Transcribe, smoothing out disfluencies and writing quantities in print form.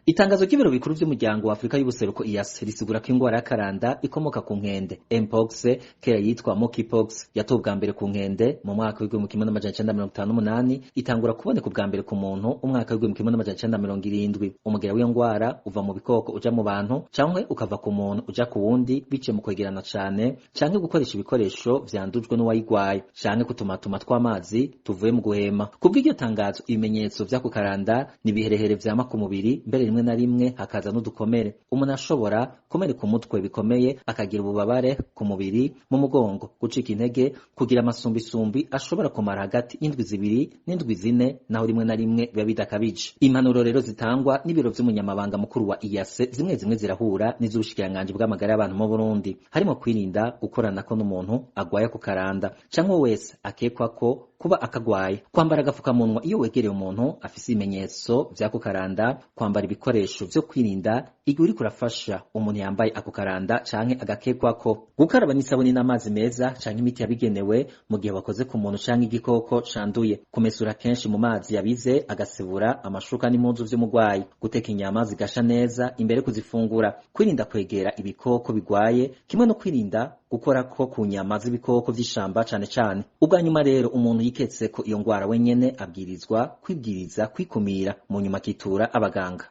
Itangazo ry'ibiro bikuru vy'umuryango wa Afrika y'ubuseruko EAC risigura ko ingwara y'akaranda ikomoka ku nkende Mpox, kera yitwa Monkeypox, yatowe ubwa mbere ku nkende mu mwaka w'1958, itangura kuboneka ubwa mbere ku muntu umwaka w'1970. Umugera w'iyo ngwara uva mu bikoko uja mu bantu canke ukava ku muntu uja ku wundi biciye mu kwegerana cane canke gukoresha ibikoresho vyandujwe n'uwayigwaye canke kutumatuma tw'amazi tuvuye mu guhema. Kubw'iryo tangazo, ibimenyetso vy'ako karanda ni ibiherehere vyama ku mubiri, mbere rimwe na rimwe hakaza n'udukomere. Umuntu ashobora kumeneka umutwe bikomeye, akagira ububabare ku mubiri, mu mugongo, gucika intege, kugira amasumbisumbi ashobora kumara hagati y'indwi 2 n'indwi 4, naho rimwe na rimwe biba bidakabije. Impanuro rero zitangwa n'ibiro vy'umunyamabanga mukuru wa EAC zimwe zimwe zirahura n'iz'ubushikiranganji bw'amagara y'abantu mu Burundi, harimo kwirinda gukoranako n'umuntu agwaye ku karanda canke wese akekwa ko kuba akagwaye, kwambara agafukamunwa iyo wegereye umuntu afise ibimenyetso vy'ako karanda, kwambara ibikoresho vyo kwirinda igihe uriko urafasha umuntu yambaye ako karanda canke agakekwako, gukaraba n'isabuni n'amazi meza canke imiti yabigenewe mu gihe wakoze ku muntu canke igikoko canduye, kumesura kenshi mu mazi yabize agasebura amashuka n'impuzu vy'umurwayi, guteka inyama zigasha neza imbere kuzifungura, kwirinda kwegera ibikoko bigwaye, kimwe no kwirinda gukorako ku nyama z'ibikoko vy'ishamba cane cane. Ubwa nyuma rero, umuntu yiketse ko iyo ngwara wenyene abwirizwa kwibwiriza kwikumira, mu nyuma akitura abaganga.